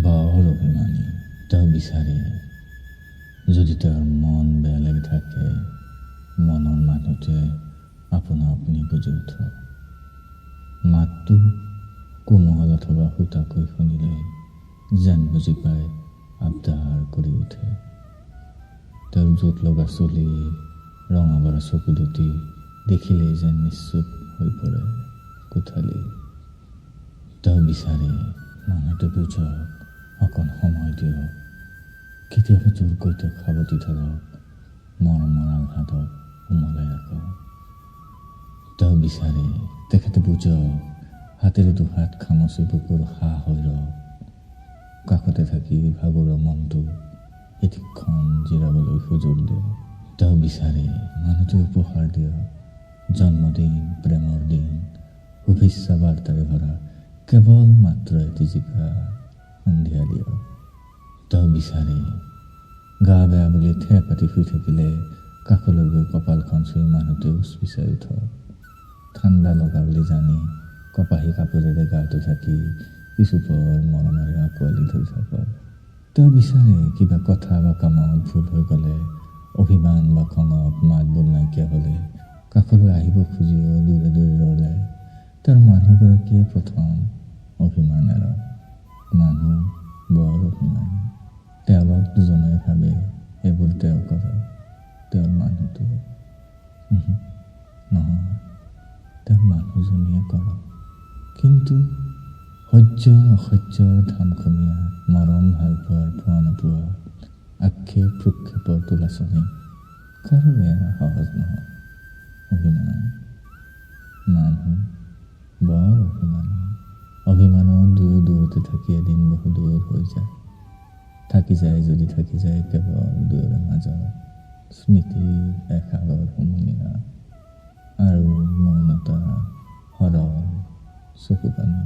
বৰ অভিমানী। তেওঁ বিচাৰে যদি তেওঁৰ মন বেয়া লাগি থাকে, মনৰ মানুহটোৱে আপোনা আপুনি বুজি উঠক। মাতটো কোমল অথবা হুতাকৈ শুনিলেই যেন বুজি পাই আবদাৰ কৰি উঠে। তেওঁৰ জোঁট লগা চুলি, ৰঙা বৰা চকু দুটি দেখিলেই যেন নিশ্চুপ হৈ পৰে কোঠালি। তেওঁ বিচাৰে মানুহটো বুজক, অকণ সময় দিয়ক, কেতিয়াবা জোৰকৈ তেওঁক সাৱটি ধৰক, মৰমৰ আহ্লাদত উমলাই ৰাখক। তেওঁ বিচাৰে তেখেতে বুজক, হাতেৰে দুহাত খামুচি বুকুৰ সাহ হৈ ৰওক, কাষতে থাকি ভাগৰুৱা মনটো এটিক্ষণ জিৰাবলৈ সুযোগ দিয়ক। তেওঁ বিচাৰে মানুহটোৱে উপহাৰ দিয়ক, জন্মদিন, প্ৰেমৰ দিন, শুভেচ্ছা বাৰ্তাৰে ভৰা কেৱল মাত্ৰ এটি জিকা সন্ধিয়া দিয়ক। তেওঁ বিচাৰে গা বেয়া বুলি থিয় পাতি শুই থাকিলে কাষলৈ গৈ কপালখন চুই মানুহটোৱে উচপিচাই উঠক, ঠাণ্ডা লগা বুলি জানি কপাহী কাপোৰেৰে গাটো ঢাকি কিছুপৰ মৰমেৰে আঁকোৱালি ধৰি থাকক। তেওঁ বিচাৰে কিবা কথা বা কামত ভুল হৈ গ'লে, অভিমান বা খঙত মাত বোল নাইকিয়া হ'লে, কাষলৈ আহিব খুজিও দূৰে দূৰে ৰ'লে তেওঁৰ মানুহগৰাকীয়ে প্ৰথম অভিমান এৰক। মানুহ বৰ অভিমানী। তেওঁলোক দুজনে ভাবে এইবোৰ তেওঁ কৰক, তেওঁৰ মানুহটোৱে নহয়, তেওঁৰ মানুহজনীয়ে কৰক। কিন্তু সহ্য অসহ্যৰ ধামখুমীয়া, মৰম ভালপোৱাৰ পোৱা নোপোৱা, আক্ষেপ ভ্ৰূক্ষেপৰ তুলাচনী কাৰোৰে এৰা সহজ নহয়। অভিমান, মানুহ বৰ অভিমানী। অভিমানত দুয়ো দূৰতে থাকি এদিন বহু দূৰ হৈ যায়, থাকি যায় যদি থাকি যায় কেৱল দুয়োৰে মাজত স্মৃতিৰ এসাগৰ হুমুনিয়াহ আৰু মৌনতা, সৰল চকুপানী।